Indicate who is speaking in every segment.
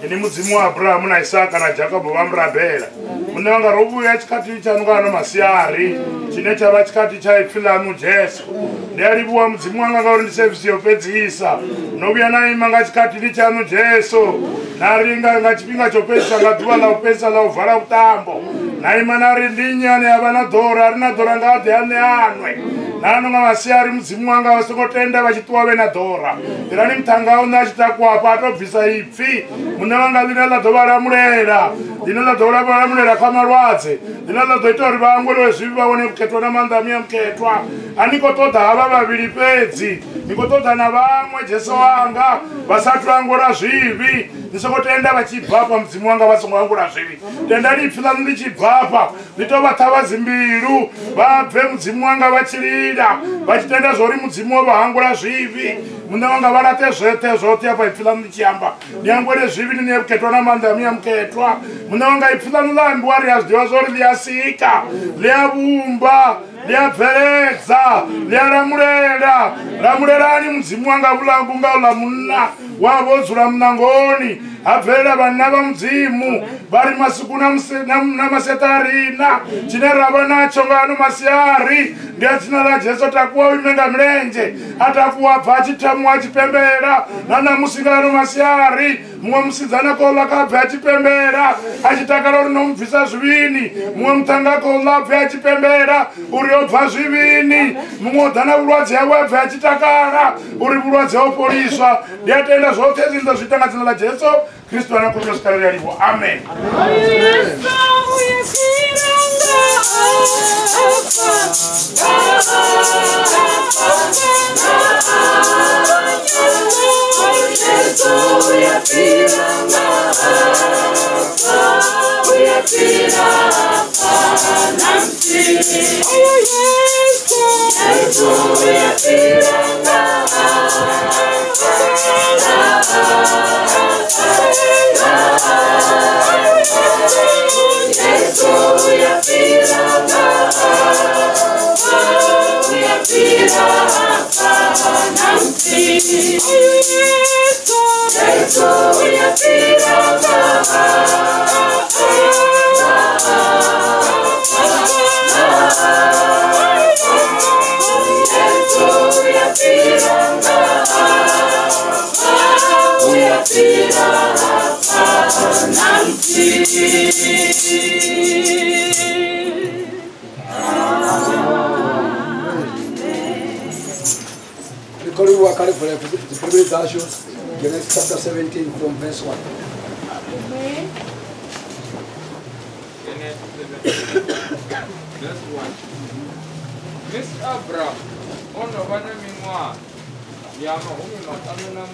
Speaker 1: Ini mudzimu wa Abrahamu na Isaka na Jakobo vha murabela muṋe wanga ro vhuya tshikhathi tshaṋu nga ano masiari tshine tsha vha tshikhathi tsha ipfi ḽaṋu Jesu. Ndi a livhuwa mudzimu wanga ngauri ndi sevisi yo fhedzisa no vhuya na ima nga tshikhathini tshaṋu Jesu na ri nga tshifhinga tsho fhedzisa nga ḓuvha ḽa u fhedzisa ḽa u vala vhuṱambo na ima na ri ndi nnyi ane a vha na ḓora a ri na ḓora nga a ḓe a ṋe anwe. Nano nga masiari mudzimu wanga vha songo tenda vha tshi ṱuwa vhe na ḓora nḓilani muṱhanga u ṋa tshi takuwa afha a to bvisa ipfi muṋe wanga ḽine ḽa ḓo vha lamulela ḽine ḽa ḓo vha lamulela kha malwadze ḽine ḽa ḓo ita uri vha hangweliwe zwivhi vha wane vhukhethwa na maanḓa a muya mukhethwa. A ni khou ṱoḓa havha vhavhili fhedzi ni khou ṱoḓa na vhaṅwe Jesu wanga vha sathu hangwelwa zwivhi Ni songo tenda vha tshi bva hafha Mudzimu wanga vha songo hangula zwivhi. Tenda ipfi ḽaṋu ḽi tshi bva hafha ḽi tou vha ṱhavha dzimbilu, vha bve Mudzimu wanga vha tshi lila, vha tshi tenda zwa uri Mudzimu o vha hangula zwivhi. Muṋe wanga vha laṱe zwoṱhe zwoṱhe hafha ipfi ḽaṋu ḽi tshi amba. Ni hangwele zwivhi, ni ṋee vhukhethwa na maanḓa a Muya Mukhethwa. Muṋe wanga ipfi ḽaṋu ḽa ambiwa, ri a zwi ḓivha zwa uri ḽi a sika, ḽi a vhumba, ḽi a bveledza, ḽi a lamulela. Lamulelani Mudzimu wanga vhulangu nga uḽa munna wa vho dzula muṋangoni, ha bvelela vhanna vha Mudzimu vha ri masiku na maseṱarina. Tshine ra vha natsho nga ano masiari ndi a dzina ḽa Jesu. Takuwa u ime nga milenzhe. A takuwa bva a tshi thamuwa a tshi pembela. Na ṋamusi nga ano masiari muṅwe musidzana khou ḽa kha bve a tshi pembela a tshi takala uri no mu bvisa zwivhini. Muṅwe muṱhannga khou ḽa bve a tshi pembela uri o bva zwivhini. Muṅwe o ḓa na vhulwadze hawe a bve a tshi takala uri vhulwadze ho fholiswa. Ndi a tenda zwoṱhe hezwi ndi ḓo zwi ita nga dzina ḽa Jesu Kristo ane a khou swika ri a livhuwa. Amen.
Speaker 2: Genesis chapter 17 from verse 1.
Speaker 3: Genesis 17, verse 1. Miss Abram, ono vha na miṅwaha ya 54 na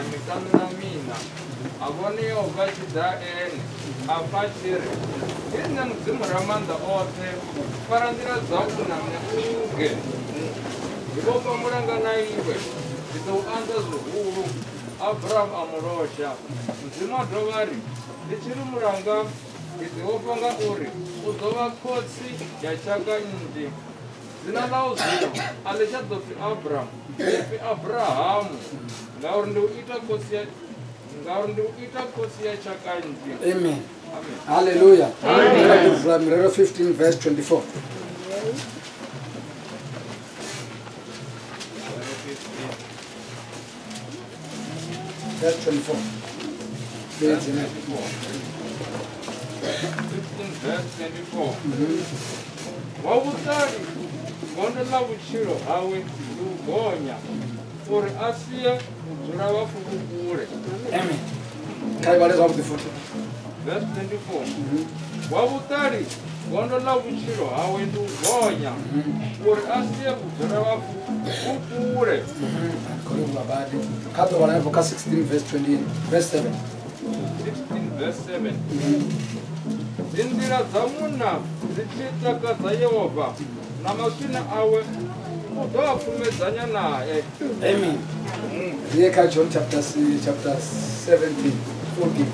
Speaker 3: 54, a vhona Yehova a tshi ḓa ene, a pfa a tshi ri, ndi nṋe Mudzimu Ramaanḓa oṱhe, fara nḓila dzau na nṋe u luge. Ndi vhofha mulanga na iwe, ndi ḓo u anza zwihulu. Abrahamu a mu losha. Mudzimu a dovha a ri, ndi tshi ri mulanga ndi ḓi vhofha ngauri u ḓo vha khotsi ya tshaka nnzhi. Dzina ḽau zwino a ḽi tsha ḓo pfi Abramu, ḽi pfi Abrahamu, ngauri ndi u ita khotsi ya tshaka nnzhi.
Speaker 2: Amen. Hallelujah. Amen. 15 verse 24. Verse 24.
Speaker 3: 15 verse 24. Wa vhuṱali gondo ḽa vhutshilo hawe ndi u gonya, uri a sie vhudzula vhafu vhu kule.
Speaker 2: Amen. Kha i vhale zwavhuḓi futhi.
Speaker 3: Verse 24. Wa vhuṱali gondo ḽa vhutshilo hawe ndi u gonya, uri a sie vhudzula vhafu vhu kule.
Speaker 2: Kha ḓo vhala hanefho kha 16 verse 20 verse 7.
Speaker 3: 16 verse 7. Dzinḓila dza munna dzi tshi takadza Yehova, na maswina awe u ḓo a pfumedzanya nae.
Speaker 2: Amen. Ri kha John chapter 17 14.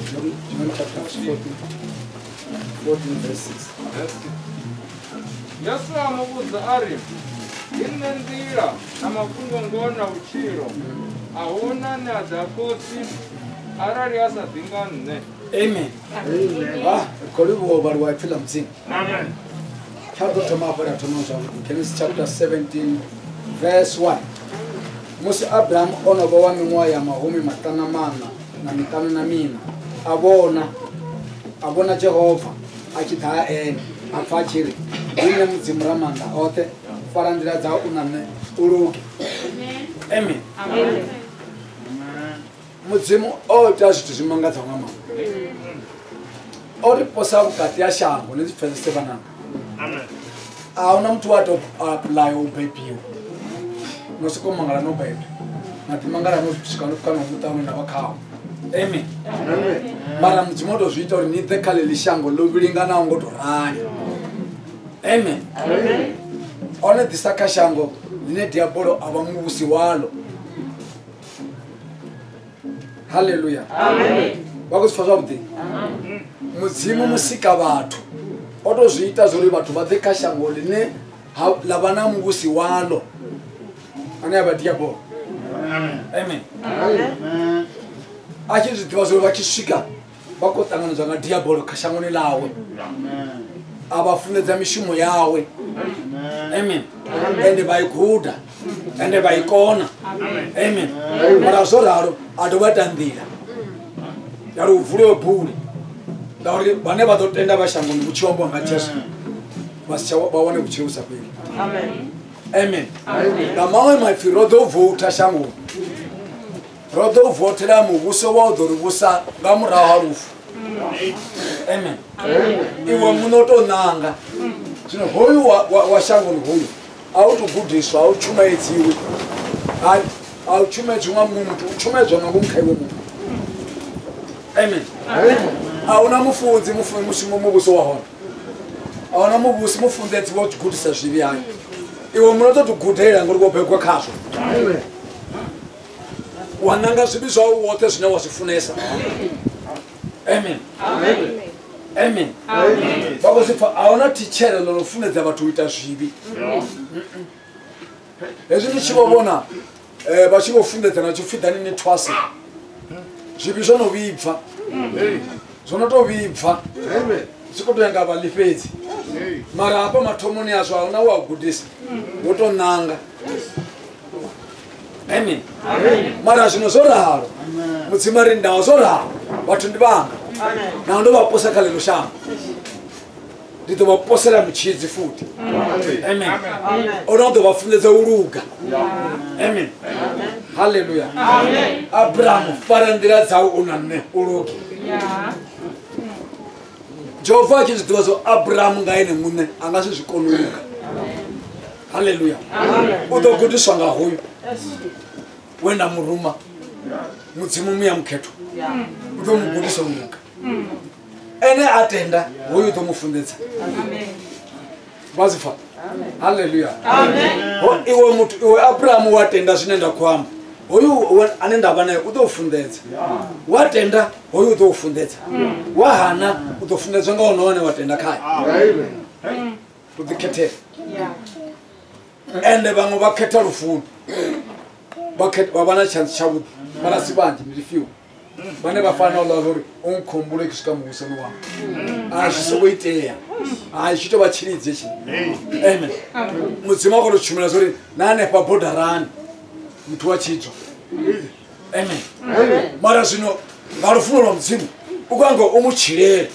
Speaker 2: John chapter 14 verse 6.
Speaker 3: Yesu a mu vhudza a ri, ndi nṋe nḓila na mafhungo-ngoho na vhutshilo, a hu na ane a ḓa khotsi arali a sa ḓi nga nṋe.
Speaker 2: Amen. Ri khou livhuwa u vhaliwa ipfi ḽa Mudzimu.
Speaker 1: Amen.
Speaker 2: Kha ḓo thoma hafho ra thoma zwavhuḓi. Genesis chapter 17 verse 1. Musi Abrahamu o no vha wa miṅwaha ya 54 na 54, a vhona Jehova a tshi ḓa ene, a pfa a tshi ri, ndi nṋe Mudzimu Ramaanḓa oṱhe, fara nḓila dzau u na nṋe u luge. Amen.
Speaker 4: Amen.
Speaker 2: Mudzimu o ita zwithu zwi mangadzaho nga maanḓa. O ri posa vhukati ha shango ni zwi pfesese vhananga.
Speaker 1: Amen.
Speaker 2: A huna muthu wa to apply u bebiwa. No soko mangala no bebwa. Na ḓi mangala no swika no kana muṱa une nda vha khawo. Amen. Mara Mudzimu o tou zwi ita uri ni ḓe kha ḽeḽi shango ḽo vhilinganaho ngo tou rali. Amen. O ni ḓisa kha shango ḽine diabolo a vha muvhusi waḽo. Hallelujah.
Speaker 4: Amen.
Speaker 2: Vha khou zwi pfa zwavhuḓi? Mudzimu musika vhathu o tou zwi ita zwa uri vhathu vha ḓe kha shango ḽine ḽa vha na muvhusi waḽo ane a vha diabolo. Amen. A tshi zwi ḓivha zwa uri vha tshi swika vha khou ṱanganedzwa nga diabolo kha shangoni ḽawe. A vha funḓedza mishumo yawe. Amen. Ende vha i guda, ende vha i kona. Amen. Mara zwo ralo a dovha ita nḓila ya uri hu vuliwe buli, ngauri vhane vha ḓo tenda vha shangoni hu tshi ambiwa nga Jesu vha si tsha vha wane vhutshilo vhu sa fheli. Amen. Nga maṅwe maipfi ro ḓo voutha shangoni, ro ḓo vothela muvhuso wa u ḓo ri vhusa nga murahu ha lufu. Amen. Iwe muṋe u tou ṋanga. Zwino hoyu wa shangoni hoyu a u tou gudiswa, a u tshumaedziwi, a u tshumaedziwi nga muṅwe muthu, u tshumaedzwa nga ngomu kha iwe muṋe. Amen. A huna mufunzi mushumo muvhuso wa hone, a huna muvhusi mufunḓedzi wa gudisa zwivhi hayo. Iwe muṋe u ḓo tou gudela ngori wo begwa khazwo. Wa nanga zwivhi zwau woṱhe zwine wa zwi funesa. Amen. Amen. Vha khou zwi pfa, a huna thitshere ḽo no funedza vhathu u ita zwivhi. Hezwi ndi tshi vho vhona vha tshi vho funḓedzana tshi pfi ḓani ni thwase, zwivhi zwo no vhibva, zwo no tou vhibva, zwi khou tou ya nga vhaḽi fhedzi. Mara hafha mathomoni azwo a huna wa gudisa, wo tou ṋanga. Amen. Mara zwino zwo ralo, Mudzimu a ri ndaho zwo ralo, vhathu ndi vhanga, naho ndo vha posa kha ḽino shango, ndi ḓo vha posela mutshidzi futhi. Amen. O no ḓo vha funḓedza u luga. Amen. Hallelujah. Abrahamu, fara nḓila dzau u na nṋe u luge. Jehova a tshi zwi ḓivha zwo Abrahamu nga ene muṋe a nga si zwi kone u luga. Hallelujah. U ḓo gudiswa nga hoyu we nda mu ruma, Mudzimu Muya Mukhethwa, u ḓo mu gudisa u luga. Ene a tenda, hoyu u ḓo mu funḓedza. Vha zwi pfa? Hallelujah. Iwe muthu, iwe Abrahamu wa tenda zwine nda khou amba, hoyu ane nda vha naye u ḓo u funḓedza. Wa tenda, hoyu u ḓo u funḓedza. Wa hana, u ḓo funḓedzwa nga wonoyo ane wa tenda khae. U ḓikhethela. Ende vhaṅwe vha khetha lufuni, vha vha na chance tshavhuḓi, mara si vhanzhi, ndi few vhane vha fanela u ḽa uri u nkhumbule ke swika muvhusoni wanga. A zwi songo itea, a tshi tou vha tshilidzi hetshi. Amen. Mudzimu a khou tou tshumela zwa uri na hanefha bodarani muthu wa tshidzwa. Amen. Mara zwino nga lufuno lwa Mudzimu u khou anga u mu tshilele,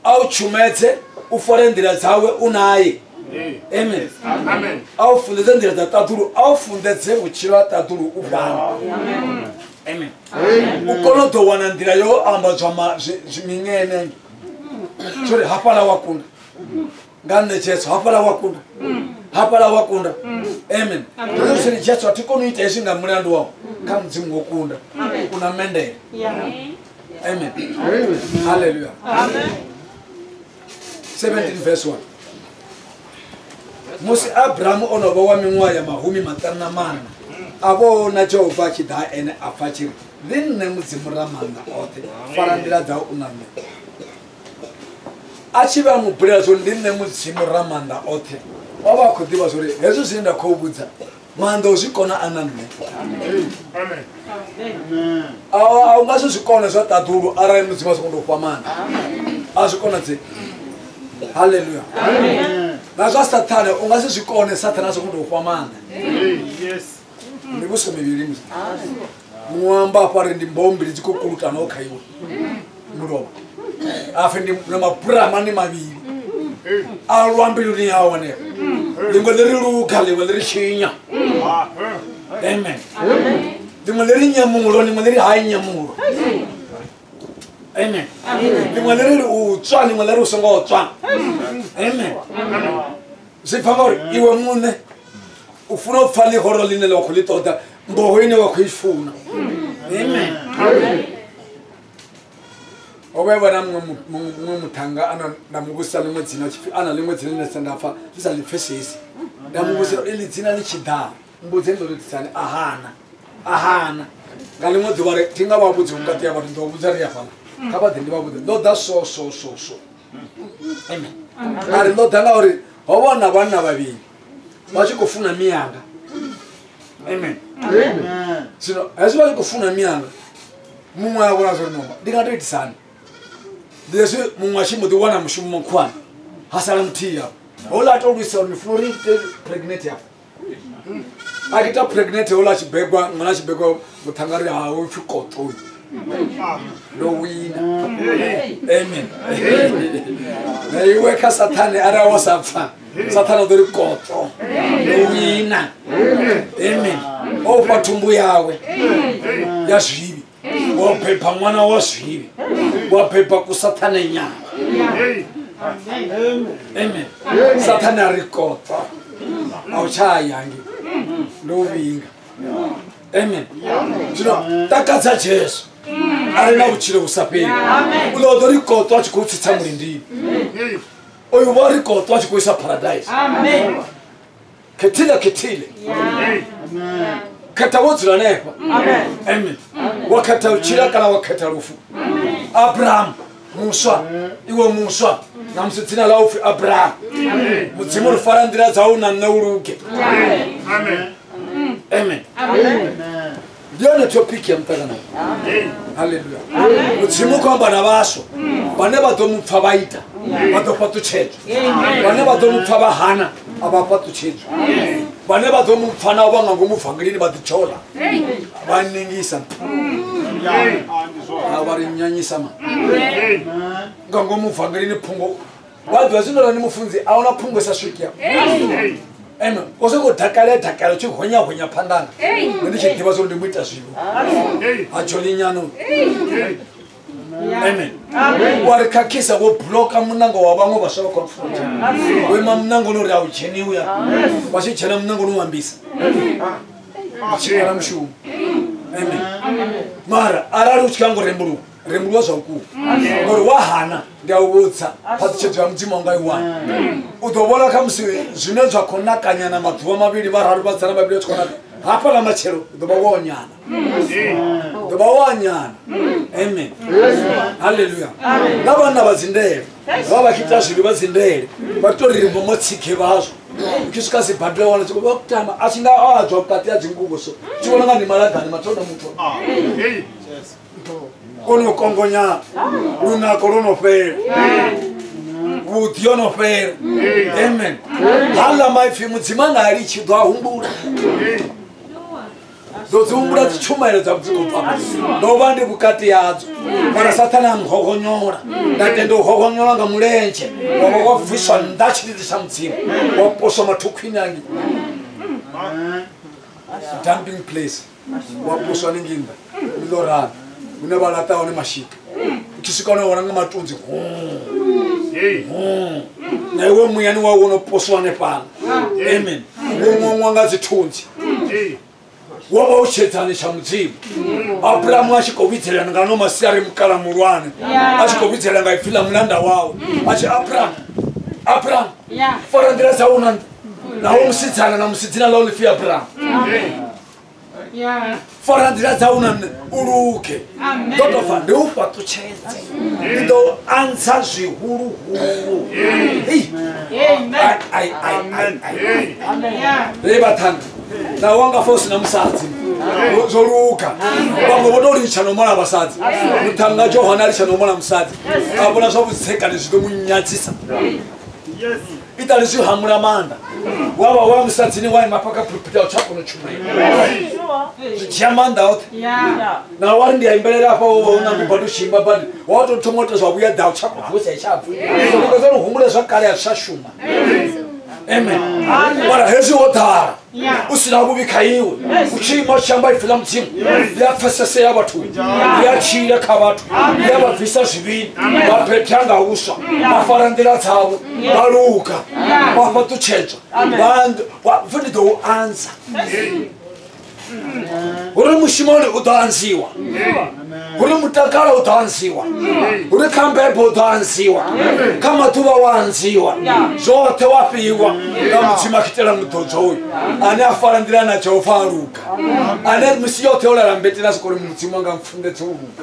Speaker 2: a u tshumedze, u fare nḓila dzawe u naye. Amen. A u funḓedze nḓila dza ṱaḓulu, a u funḓedze vhutshilo ha ṱaḓulu u fhano. Amen. U kone u ḓo wana nḓila yo ambadzwa miṅene, zwo ri hafhaḽa wa kunda nga nṋe Jesu, hafhaḽa wa kunda, hafhaḽa wa kunda. Amen. Ndo ri Jesu a thi koni u ita hezwi nga mulandu wau, kha Mudzimu wo kunda, u na mendele. Amen. Hallelujah. 17 verse 1. Musi Abrahamu o no vha wa miṅwaha ya 54, a vhona Jehova a tshi ḓa ene a pfa tshi ri, ndi nṋe Mudzimu Ramaanḓa oṱhe, fara nḓila dzau u na nṋe. A tshi vha mu bulela zwo ndi nṋe Mudzimu Ramaanḓa oṱhe, o vha a khou ḓivha zwo uri hezwi zwine nda khou vhudza maanḓa o zwi kona a na nṋe. A u nga si zwi kone zwa ṱaḓulu arali Mudzimu a songo tou fha maanḓa, a zwi konadzei. Hallelujah. Na zwa Sathane u nga si zwi kone, Sathane a songo tou fha maanḓa. Mivhuso mivhili musi muṅwe amba afha ri ndi mboho mbili dzi khou kulutanaho kha iwe mulovha, afhe ndi na maburamani mavhili a lwa mbiluni yawe hanefho, ḽiṅwe ḽi ri luga, ḽiṅwe ḽi ri tshinya. Amen. Ḽiṅwe ḽi ri nyamulo, ḽiṅwe ḽi ri hai nyamulo. Amen. Ḽiṅwe ḽi ri u tswa, ḽiṅwe ḽi ri u songo tswa. Amen. Zwi bva ngauri iwe muṋe u funa u pfa ḽihoro ḽine ḽa khou ḽi ṱoḓa, Mboho ine wa khou i funa. Amen. O vha vhona muṅwe muthanga ana nda muvhusa ḽiṅwe dzina tshipfi ana ḽiṅwe dzina ḽine sa ndapfa ḽi sa ḽi pfesesi. Nda muvhusa iḽi dzina ḽi tshi ḓa mbudze ndo ḽi ahana. Ahana. Nga ḽiṅwe ḓuvha ri thi nga vha vhudzi vhukati ha vhathu ndo vhudza ri ya fhaḽa. Kha vha ḓe ndi vha vhudze ndo ḓa so so so so. Amen. A ri ndo ḓa ngauri ho vha na vhanna vhavhili vha tshi khou funa miyanga. Amen. Amen. Zwino hezwi vha tshi khou funa miyanga muṅwe a vhona zwo no ndi nga to itisani. Ndi hezwi muṅwe a tshi mbo ḓi wana mushumo mukhwani ha sala muthihi afho. Houḽa a to lwisa uri ni funa uri ite pregnant afho. A ita pregnant houḽa a tshi begwa ṅwana a tshi begwa muthanga ri ha u pfi koṱo. Ndo wina. Amen. Na iwe kha Sathane arali wa sa pfa Sathane u ḓo ri koṱo. Ndo wina. Amen. O fha thumbu yawe ya zwivhi. Wa beba ṅwana wa zwivhi. Wa beba ku Sathane nyana. Amen. Sathane a ri koṱo. A u tsha yangi. Ndo vhinga. Amen. Zwino takadza Jesu. A re na vhutshilo vhu sa fheli. U ḓo ri koṱo a tshi khou tsitsa mulindini. Oyu vho ri koṱo a tshi khou isa paradise. Amen. Khethile khethile. Amen. Khetha wo dzula hanefha. Amen. Amen. Wa khetha u tshila kana wa khetha lufu. Abraham muswa iwe muswa na musi dzina ḽa u pfi Abraham. Mudzimu ri fara nḓila dzau na nṋe u luge. Amen. Amen. Amen. Ndi yone topic ya muṱangano. Hallelujah. Mudzimu khou amba na vhaswa vhane vha ḓo mu pfa vha ita vha ḓo fhaṱutshedzwa. Vhane vha ḓo mu pfa vha hana a vha fhaṱutshedzwa. Vhane vha ḓo mu pfa na vha nga ngomu vangelini vha ḓi tshola vha nengisa. A vha ri nyanyisa ma. Nga ngomu vangelini phungo vha ḓivha zwino rani mufunzi a huna phungo sa swiki afho. Amen. O soko dakala dakala tshi honya honya phandana. Ndi tshi ḓivha zwo ndi muita zwivho. Ha tsholinyano. Amen. Wa ri khakhisa wo bloka munango wa vhaṅwe vhaswa vha confront. Wo ima munango no ri a u dzheni uya. Vha tshi dzhena munango no ambisa. Tshi kala mushumo. Amen. Mara arali u tshi nga ngo rembuluwa, rembuluwa zwa vhukuma. Ngori wa hana ndi a u vhudza phaṱhutshedzo ya Mudzimu nga i wana. U ḓo vhona kha musi zwine zwa khou nakanyana maḓuvha mavhili vhararu vhasidzana vhavhili vha tshi khou naka hafhaḽa matshelo u ḓo vha wo nyana. U ḓo vha wo nyana. Amen. Hallelujah. Na vhanna vha dzindele vha tshi ita zwivhi vha dzindele vha to ri vho motsikhe vhazwo. U tshi swika sibadela wana tshi khou tama a tshi nga a dzwa vhukati ha dzingubo so tshi vhona nga ndi malagani mathona muthu. Ono kongonya lunako lwo no fhela. Vhuḓi yo no fhela. Amen. Haḽa maipfi Mudzimu a nga litshi ḓo a humbula. Ḓo dzi humbula dzi tshumaelo dza dzi khou bva. Ndo vha ndi vhukati hadzo. Mara Sathane a nhogonyola. Nda tenda u hogonyola nga mulenzhe. Wa vha wa bviswa nnḓa tshilidzi tsha Mudzimu. Wa poswa mathukhwini angi. Dumping place. Wa poswa haningei nnḓa. Milorani. Hune vha laṱa hone mashika. U tshi swika hone wana nga matunzi. Na iwe muyani wawe wo no poswa hanefhaḽa. Amen. Wo ṅwaṅwa nga dzithunzi. Wo vha u tshedzani tsha Mudzimu. Abrahamu a tshi khou vhidzelela nga ano masiari mukala muhulwane. A tshi khou vhidzelela nga ipfi ḽa mulanda wawe. A tshi Abrahamu, Abrahamu, fara nḓila dzau na nṋe. Naho musidzana na musi dzina ḽau ḽi pfi Abrahamu. Fara nḓila dzau na nṋe u luge. Ndo tou fa ndi u fhaṱutshedze. Ndi ḓo anza zwihuluhulu. Ai ai ai ai. Ri vhaṱhannga. Na wanga fa u sina musadzi. Zwo luga. Vhaṅwe vho to litsha no mala vhasadzi. Muṱhannga Johana a litsha no mala musadzi. A vhona zwa vhudzekani zwi ḓo mu nyadzisa. Itali zwi hamula maanḓa. Wa vha wa musadzini wa ima paka pulpit a u tsha kona u tshumaela. Zwi dzhia maanḓa oṱhe. Na wa ri ndi a imbelela afha wo vha u na mubadi u tshi imba badi. Wa tou thoma u ita zwa vhuya ḓa u tsha khou vusa tsha bvi. Zwo no humbula zwa kale a zwi tsha shuma. Amen. Mara hezwi wo ḓala u sina vhuvhi kha iwe u tshi ima u tshi amba ipfi ḽa Mudzimu ḽi a pfesesea vhathuni, ḽi a tshila kha vhathu, ḽi a vha bvisa zwivhini, vha bebya nga uswa, vha fara nḓila dzavho, vha luga, vha fhaṱutshedzwa, pfi ndi ḓo u anza. Uri mushumoni u ḓo anziwa. Uri mutakalo u ḓo anziwa. Uri kha mbebo u ḓo anziwa. Kha maḓuvha wa anziwa. Zwoṱhe wa fhiwa nga Mudzimu a khitela muḓodzo uyu. Ane a fara nḓila na Jehova a luga. Ane misi yoṱhe o lala mbeteni a soko ri Mudzimu anga mpfunḓedze u luga.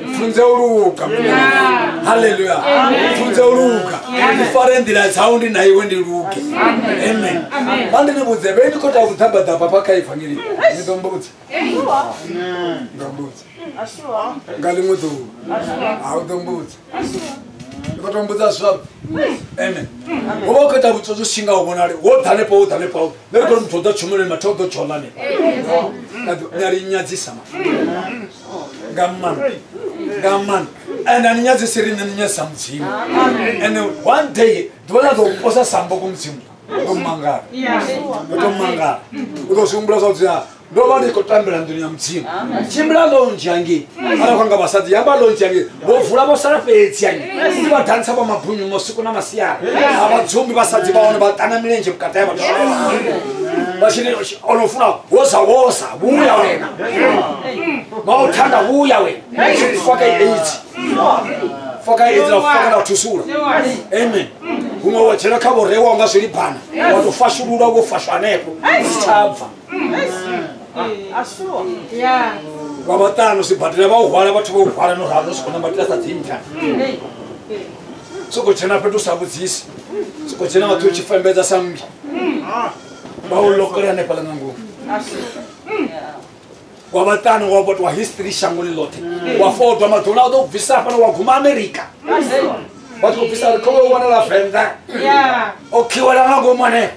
Speaker 2: Mpfunze u luga. Hallelujah. Mpfunze u luga. Ndi fare nḓila dzau ndi na iwe ndi luge. Amen. Vha ndi ni vhudze vhe ndi khou ita vhuḓabaḓaba kha ivangeli. Ni ḓo mbudza. Ndo mbudza. Nga ḽiṅwe ḓuvha. A u ḓo mbudza. Ndi khou tou mbudza zwavhuḓi. Amen. Wo vha u khou ita vhutswotswi tshi nga u vhonale wo ḓa hanefho wo ḓa hanefho. Nṋe ndi khou ri muthu o ḓa tshumeloni mathe o ḓo tshola hanefho. Ni a ri nyadzisa ma. Nga maanḓa. Nga maanḓa. And a ni nyadzisi riṋe ni nyadzisa Mudzimu. And one day ḓuvha ḽa ḓo posa sambo ku Mudzimu. U ḓo mangala. U ḓo mangala. U ḓo zwi humbula zwavhuḓi. Ndo vha ndi khou tambela nḓuni ya Mudzimu. Tshimbila ḽonzhi hangei. Arali khou nga vhasadzi yamba ḽonzhi hangei. Vho vula vho sala fhedzi hangei. Ndi vha dantsa vha mabunyu masiku na masiari. A vha dzumbi vhasadzi vha hone vha ṱana milenzhe vhukati ha vhathu. Vha tshi o no funa woza woza vhuya wena. Ma u thanda vhuya wena. Faka AIDS. Faka AIDS na faka na thusula. Amen. Huṅwe wa dzhena kha vho rewa nga zwilibana. Wa to fashulula wo fashwa hanefho. Zwi tsha bva. Vha vhaṱanu sibadela vha u hwala vhathu vha u hwala no ralo soko nambatela sa dzimpya. Soko dzhena fhethu sa vhudzisi. Soko dzhena vhathu tshi fembedza sa mmbi. Vha u lokela hanefhaḽa nga ngomu. Wa vhaṱanu wa vhotwa history shangoni ḽoṱhe. Wa fodwa maḓuvha a ḓo bvisa hafhano wa guma Amerika. Vha tshi khou bvisa ri kho wanala Venḓa. O khiwela nga ngomu hanefho.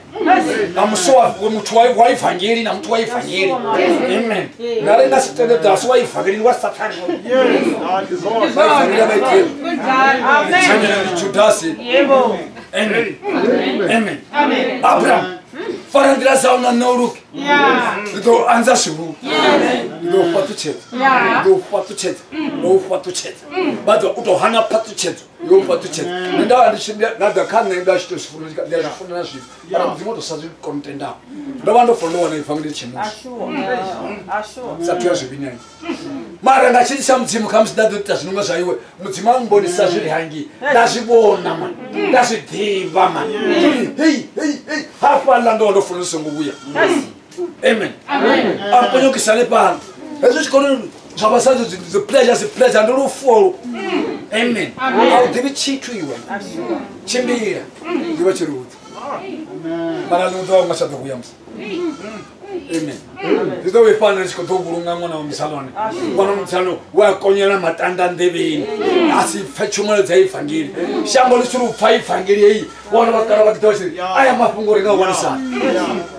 Speaker 2: Nga musi wa muthu wa ivangeli na muthu wa ivangeli. Amen. Na ri nga si tende ḓasi wa ivangeli wa Sathane. Vha ivangeli vha iteli. Amen. Judasi. Amen. Amen. Abraham. Fara nḓila dzau na nṋe u luge. Ndi ḓo anza zwihulu. Ndi ḓo fhaṱutshedza. Ndi ḓo fhaṱutshedza. Ndi ḓo fhaṱutshedza. Vha ḓo u tou hana phaṱhutshedzo. Yo fhaṱutshedza. Nṋe nda vha ndi tshi nda ḓa kha nṋe nda tshi tou zwi funa ndi a zwi funa na zwino. Mara Mudzimu o tou sa zwi kontendaho. Ndo vha ndo funa ndo wana ivangeli tshi muswa. Sathu ya zwivhini. Mara nga tshilisa Mudzimu khamusi nda ḓo ita zwi nonga zwa iwe. Mudzimu a mbonisa zwi ri hangei. Nda zwi vhona man. Nda zwi ḓivha man. Hey hey hey hafhaḽa ndo ndo funa songo vhuya. Amen. A ponyokisa le fhano. Hezwi tshikoloni zwa vhasadzi dzi pleasure dzi pleasure ndi lufu. Amen. A u ḓivhi tshithu iwe. Tshimbila. Ndi vha tshi rudza. Mara ḽiṅwe ḓuvha u nga tsha ḓo vhuya musi. Amen. Ndi ḓo vhifhana ri tshi khou ḓo vhulunga ṅwana wa musalone. Ṅwana wa musalone we a konyela matanda nḓevheni. A si pfe tshumelo dza ivangeli. Shango ḽi tshi ri u pfa ivangeli heyi. Wana vha kala vha ḓi vha tshi aya mafhungo ri nga wanisana.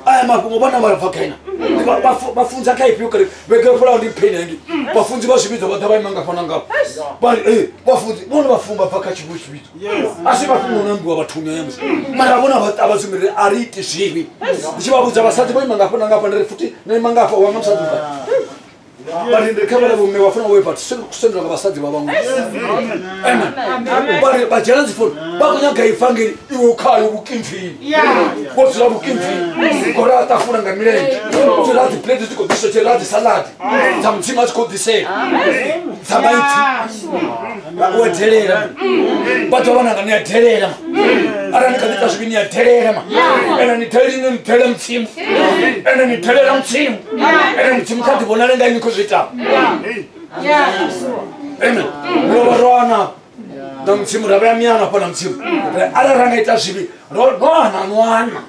Speaker 2: Aya mafhungo vhana vha bva khaina. Vha funza kha ifhio kare vhege fhelaho ndi mpheni hangi. Vhafunzi vha zwivhidzo vha ḓa vha ima nga fhano ngafha. Vha ri vhafunzi vhone vhafunga bva kha tshiṅwe tshivhidzo. A si mafhungo no ambiwa vhathuni aya musi. Mara vhona vha ṱavha zwimiri a ri iti zwivhi. Ndi tshi vha vhudza vhasadzi vho ima nga fhano ngafha ndi ri futhi no ima ngafha wa nga musadzi u gai. Vha ri ndi kha vhale vhomme vha funa wo vhathu sendela nga vhasadzi vha vhaṅwe. Amen. Vha ri vha dzhena dzi founu vha khou nyaga ivangeli iwe khayo vhukimvini. Vho dzula vhukimvini. Khou ra ṱafuna nga milenzhe. Dzula dzi plate dzi khou ḓiswa tshela dzi salad. Dza Mudzimu a tshi khou ḓisela. Dza maipfi. U a delela. Vhathu vha vhananga ni a delela. Arali ni kha ḓi ita zwivhi ni a delela ma. Ene ni delele ni delela Mudzimu. Ene ni delela Mudzimu. Ene Mudzimu kha ḓi vhonale nga inwi khou zwi ita. Amen. Ro vha ro ana na Mudzimu ra vhea miano hafha na Mudzimu. Arali ra nga ita zwivhi ro no ana nwana.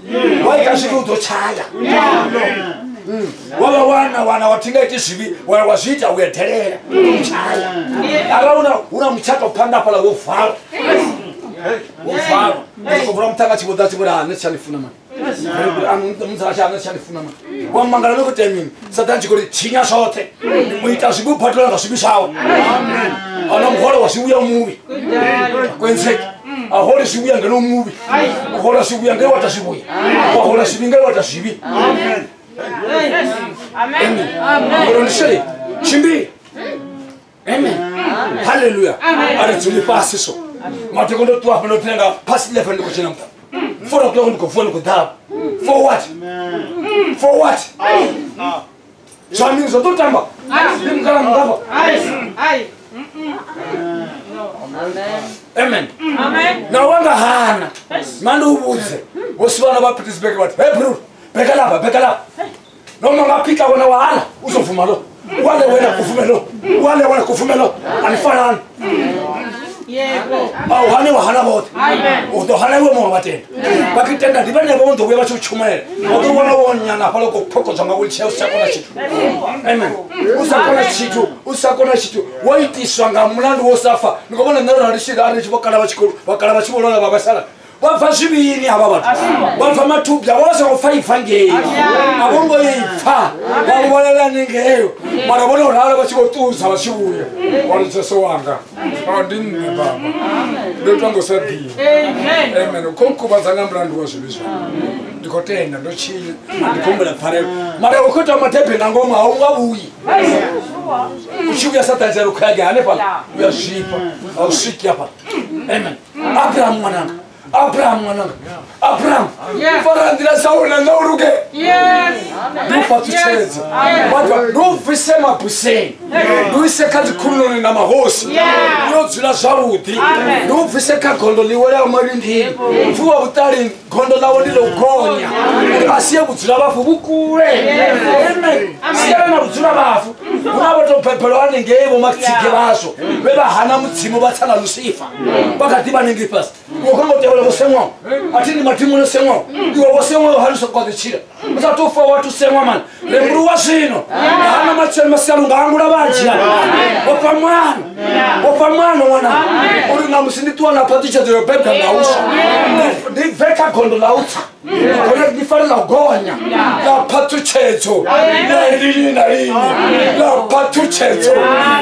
Speaker 2: Wa ita zwivhi u ḓo tshaya. Wa vha wana wana wa thinga iti zwivhi wa zwi ita u ya delela u ḓo tshaya. Arali huna mutshato phanḓa hafhaḽa wo valwa. Wo valwa. Ndi khou vula muṱhanga tshi vho ḓa tshi vho ri ha nṋe tsha ni funa mani. Wa mangala no khou tea mini. Sathane tshi khou ri tshinya zwoṱhe. U ita zwivhi u badela nga zwivhi zwawe. A na muholo wa zwivhuya muvhi. Kwenzeki. A hole zwivhuya ngeno muvhi. U hola zwivhuya ngeno wa ita zwivhuya. Wa hola zwivhi ngeno wa ita zwivhi. Amen. Amen. Tshimbila. Amen. Hallelujah. A ri dzuli fhasi so. Madeko ndo ṱuwa hafha ndo phela nga past 11 ndi khou dzhena muṱa. 4 o'clock ndi khou vuwa ndi khou ḓa. For what? For what? Zwa mini zwo ḓo tamba ndi mukala mungafha. Amen. Na wanga hana mandi uvhudze vho vhana vha Pietersburg vhathu hey bro beka lapha beka lapha noma ngaphika wena wahala uzovuma lo wale wena kuvume lo wale wena kuvume lo anifanani.
Speaker 4: Yebo.
Speaker 2: Awuhane wahana vhoṱhe. U ḓo hana iwe muṅwe wa tenda. Vha tshi tenda ndi vhane vho ḓo vhuya vha tshi u tshumela. Vha ḓo wana wo nyana hafhaḽa khou phokodzwa nga wheelchair u sa kona tshithu. Amen. U sa kona tshithu, u sa kona tshithu. Wo itiswa nga mulandu wo sa fa. Ndi khou vhona nṋe ro ri tshi vho kala vha tshikolo, vha kala vha tshi vho lwala vha vhaisala. Vha bva zwivhini havha vhathu. Vha bva mathubya vha songo pfa ipfa ngei. A vho ngo ipfa. Vha vholela haningei. Mara vhone u ralo vha tshi vho ṱusa vha tshi vhuya. Vha ri Jesu wanga. Ndi nṋe baba. Ndo itwa ngo sa ḓivhi. Amen. U khou nkuvhadza nga mulandu wa zwivhi zwanga. Ndi khou tenda ndo tshinya. Ndi khou humbela pfarelo. Mara u khou ita madebe nga ngomu a u nga vhuyi. U tshi vhuya Saṱhane a ri khou ya hanefhaḽa. U ya zwifha. A u swiki hafhaḽa. Amen. Abraham ṅwananga. Abraham ṅwananga. Abraham. Fara nḓila dzau na nṋe u luge. Ndi u fhaṱutshedze. Vhathu ndi u bvise mabuseni. Ndi u ise kha dzikhulunoni na mahosi. U yo dzula zwavhuḓi. Ndi u bvise kha gondo ḽi welaho malindini. Pfhi wa vhuṱali gondo ḽawe ndi ḽo gonya. Uri a sie vhudzula vhafu vhu kule. Amen. Siana na vhudzula vhafu. Hu na vho tou bebelwa haningei vho matsige vhazwo vhe vha hana Mudzimu vha tsa na Lusifa. Vha kha ḓi vha haningei fhasi. Iwe khou ngo tevhela vho seṅwaho. A thi ndi madimoni o seṅwaho. Iwe vho seṅwaho hani u sokou ḓi tshila. U sa tou fa wa tou seṅwa mani. Rembuluwa zwino. Hana matshelo masiari unga hangula vhanzhi. Wo fha mwana. Wo fha mwana ṅwana. Uri ṋamusi ndi ṱuwa na phaṱhutshedzo yo bebwa nga uswa. Ndi bve kha gondo ḽa u tsa. Ndi fare ḽa u gonya. Ḽa phaṱhutshedzo ya lini na lini. Ḽa phaṱhutshedzo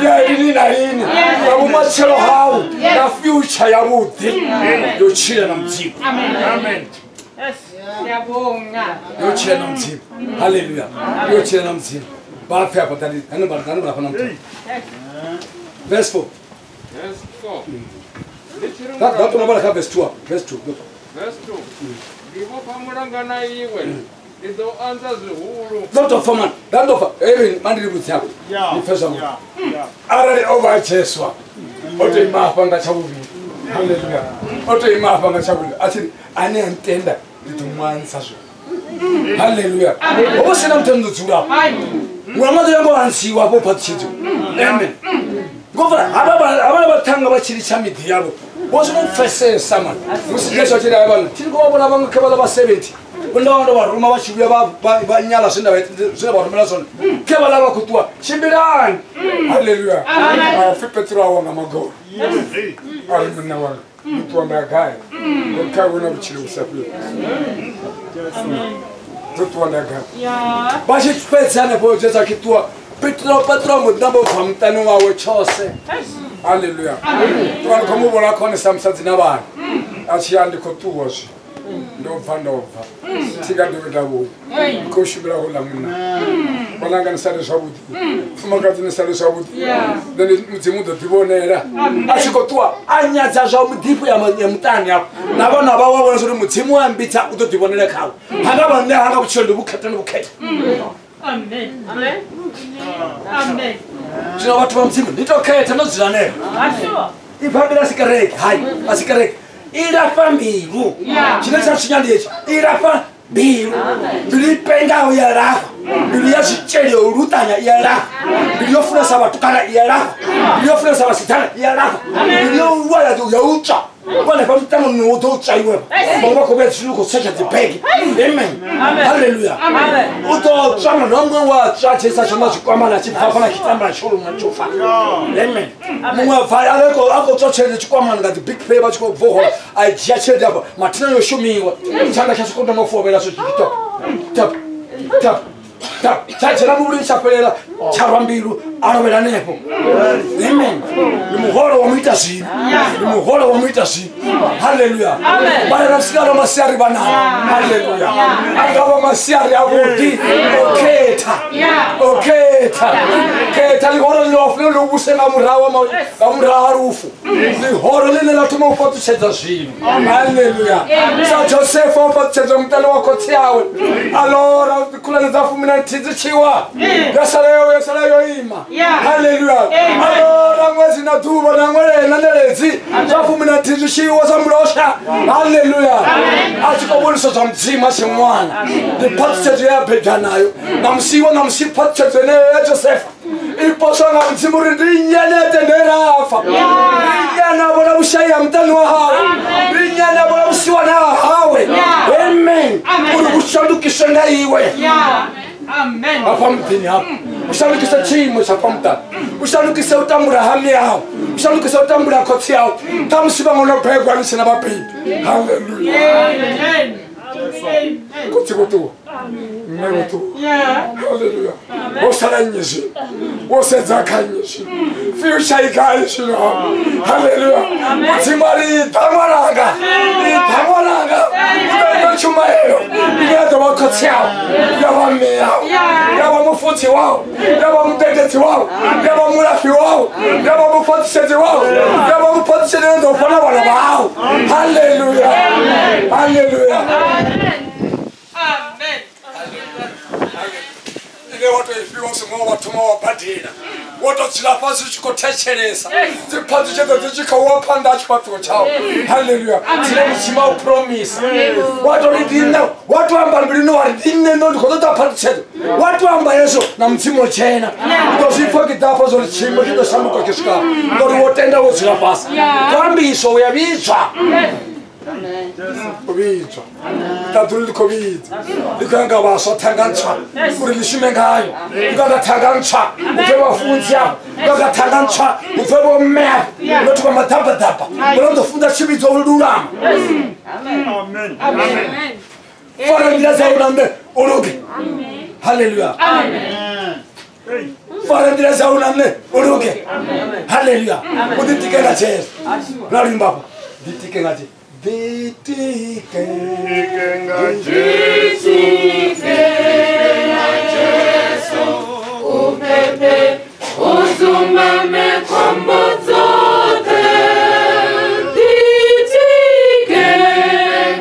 Speaker 2: ya lini na lini. Ḽa vhumatshelo hau na future yavhuḓi yo tshila na Mudzimu.
Speaker 1: Amen.
Speaker 2: Yo tshila na Mudzimu. Hallelujah. Yo tshila na Mudzimu. Vha pfe afha ḓani ḓani vha ḓani vha fana muthu. Verse 4.
Speaker 3: Verse 4.
Speaker 2: Ḓa ṱo vhala kha verse 2. Verse 2.
Speaker 3: Verse 2. Ndi vhofha mulanga na iwe. Ndi ḓo anza zwihulu.
Speaker 2: Ḓo tou fa mani. Ḓa ndo fa. Eri mandi ndi vhudze hafho. Ndi pfe zwavhuḓi. Arali o vha Jesu o tou ima hafha nga tsha vhuvhili. Hallelujah. O tou ima hafha nga tsha vhuvhili. A tshi ane a ntenda ndi ḓo mu anza zwihulu. Hallelujah. Ho vha sina muthu ndo dzula. Ṅwana ḓo yango anziwa hafho phaṱhutshedzo. Amen. Ngofara havha vhaṱhanga vha tshi litsha miḓi yavho. Vho zwi pfesesa mani. Musi Jesu a tshi ri vhana, thi ngo vhona vhaṅwe kha vhaḽa vha 70. Vho ndo vha ruma vha tshi vhuya vha nyala zwine vha rumela zwone. Khe vhaḽa vha khou ṱuwa, tshimbilani. Hallelujah. A pfi Petro a wa nga magolo. A ri munna wanga, ndi ṱuwa nda ya gai? Ndo kha vhona vhutshilo vhu sa fheli. Ndo ṱuwa nda ya gai? Vha tshi fhedza hanefho Jesu a tshi ṱuwa, Petro mbo ḓi namba u bva muṱani wawe tshose. Hallelujah. Ṱuwa ndi khou mu vhona khone sa musadzi na vhana. A tshi ya ndi khou ṱuwa zwi. Ndo bva ndo bva. Thi nga dovhi nda vhuya. Ndi khou shumela houḽa munna. Vhananga ni sale zwavhuḓi. Fumakadzi ni sale zwavhuḓi. Nṋe Mudzimu u ḓo ḓivhonela. A tshi khou ṱuwa a nyadza zwa muḓifho ya muṱani hafho. Na vhana vhawe vha vhona uri Mudzimu wa mbidza u ḓo ḓivhonela khavho. Hanga vha nṋe hanga vhutshilo ndi vhukhetha ndi vhukhetha.
Speaker 4: Amen. Amen. Amen.
Speaker 2: Zwino vhathu vha Mudzimu ndi tou khetha ndo dzula hanefho. I bva mbilu a si kereke, hai a si kereke. I lafha mbilu. Tshine tsha tshinya ndi hetshi. I lafha mbilu. Mbilu i pengaho ya lafha. Mbilu ya zwitshele yo luṱanya i ya lafha. Mbilu yo funesa vhatukana i ya lafha. Mbilu yo funesa vhasidzana i ya lafha. Mbilu yo lwala ya u tswa. Vhone vha muṱangano wo ḓo tswa iwe. Vhaṅwe vha khou vhuya zwino khou setsha dzi bege. Amen. Hallelujah. U ḓo tswa ṅwana wa muṅwe wa tswa tshi sa tsho na zwikwamana tshi bva fhala tshitambala tsho luma tsho fa. Amen. Muṅwe a bva a khou tswa tshelede tshikwamana nga dzi big pay vha tshi khou bva hola a dzhia tshelede afha mathina yo shumiwa. Tshanḓa tsha sokou thoma u fovhela zwo tshi tap tap tap tap tsha dzhena muvhilini tsha fhelela tsha rwa mbilu a lovhela hanefho. Amen.
Speaker 5: Ndi muholo wa muita zwino. Ndi muholo wa muita zwino. Hallelujah. Vhana na swika masiari vhana. Hallelujah. Anga vha masiari avhuḓi. O khetha. O khetha. Khetha ḽihoro ḽine wa fanela u vhuse nga murahu nga murahu ha lufu. Ḽihoro ḽine ḽa thoma u fhaṱutshedza zwino. Hallelujah. Sa Josefa o fhaṱutshedza muṱani wa khotsi awe. A lora khulwane dza 11 dzi tshiwa. Ya sala yo ima. Hallelujah. A lora ṅwedzi na ḓuvha na ṅwele na ṋaledzi zwa 11 zwi tshiwa zwa mulosha. Hallelujah. A tshi khou vhoniswa zwa Mudzimu a tshi ṅwana. Ndi phaṱhutshedzo ye a bebwa nayo. Na musi phaṱhutshedzo yeneyo ya Josefa i poswa nga Mudzimu uri ndi nnyi ane a tendela afa. Ndi nnyi ane a vhona vhushai ha muṱani wa hawe. Ndi nnyi ane a vhona vhusiwana ha hawe. Amen. Uri vhu shandukiswe nga iwe.
Speaker 4: Amen.
Speaker 5: Hafha muḓini hafha u shandukise tshiimo tsha fha muṱani, u shandukise u tambula ha mme awu, u shandukise u tambula ha khotsi awu. Ṱhamusi vhaṅwe no bebwa ni si na vhabebi. Hallelujah. Khotsi vho ṱuwa, mme vho ṱuwa. Hallelujah. Wo sala nnyi zwino? Wo sedza kha nnyi zwino? Future i gai zwino? Hallelujah. Mudzimu a ri iḓa ṅwananga, iḓa ṅwananga, u ḓo ita tshumaelo ine ya ḓo vha khotsi awu, ya vha mme awu, ya vha mufunzi wau, ya vha mudededzi wau, ya vha mulafhi wau, ya vha mufhaṱutshedzi wau, ya vha mufhaṱutshedzi ane ḓo fana vhana vhau. Hallelujah. Hallelujah.
Speaker 4: Amen.
Speaker 5: Ine wa tou ifhiwa u songo wa thoma wa badela, wo tou dzula fhasi u tshi khou thetshelesa dziphaṱhutshedzo dzi tshi khou wa phanḓa ha tshifhaṱuwo tshau. Hallelujah. Dzine Mudzimu a u promisa. Wa tou ri ndi nṋe, wa tou amba mbiluni wa ri ndi nṋe ndo ndi khou ṱoḓa phaṱhutshedzo. Wa tou amba hezwo na Mudzimu o dzhena. U ḓo zwi pfha ki ḓa hafha zwo ri tshiimo tshi ḓo shanduka tshi swika ngori wo tenda wo dzula fhasi. Khou ambiswa u ya vhidzwa. U vhidzwa ṱaḓulu ḽi khou vhidza, ḽi khou yanga vhaswa thanga ntswa uri ḽi shume ngayo. Ḽi khou yanga thanga ntswa u pfe vhafunzi afha, ḽi khou yanga thanga ntswa u pfe vhomme afha, no thoma maḓabaḓaba vhona ḓo funza tshivhidzo u lulama. Fara nḓila dzau na nṋe u luge. Hallelujah. Fara nḓila dzau na nṋe u luge. Hallelujah. U ḓitike nga Jesu. Na luimba hafha, ḓitike nga Jesu. Ditike
Speaker 1: nga Jesu,
Speaker 3: nga Jesu, u phephe u dzumbame khombo dzoṱhe. Ditike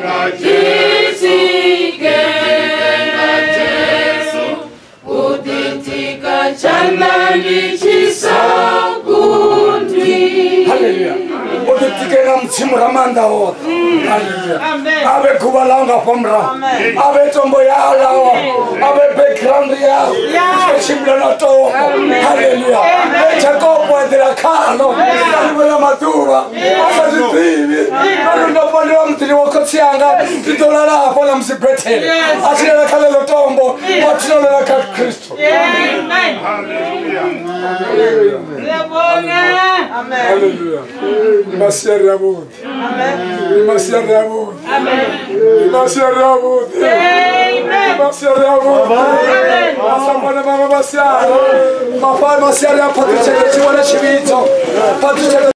Speaker 3: nga Ditike nga Jesu, u ḓitika tshanḓani tshi sa kundwi.
Speaker 5: Hallelujah. O ḓitike nga Mudzimu Ramaanḓa oṱhe. Hallelujah. A vhe guvha ḽau nga fha murahu, a vhe tombo yau ḽawa, a vhe background yau, u tshimbila na tombo. Hallelujah. E Jakopo a eḓela khaḽo nga ḽiṅwe ḽa maḓuvha a sa zwi ḓivhi uri ndo pondelwa muḓini wa khotsi anga, ndi ḓo lala hafha na musi Bethele. A tshi lala kha ḽeḽo tombo, wa thina u lala kha Kristo. Hallelujah. Ndi masiari avhuḓi. Ndi masiari avhuḓi. Ndi masiari avhuḓi. Ndi masiari avhuḓi. Masambana mama masiari. Mafha masiari a phaṱhutshedzo tshi wana tshivhidzo. Phaṱhutshedzo.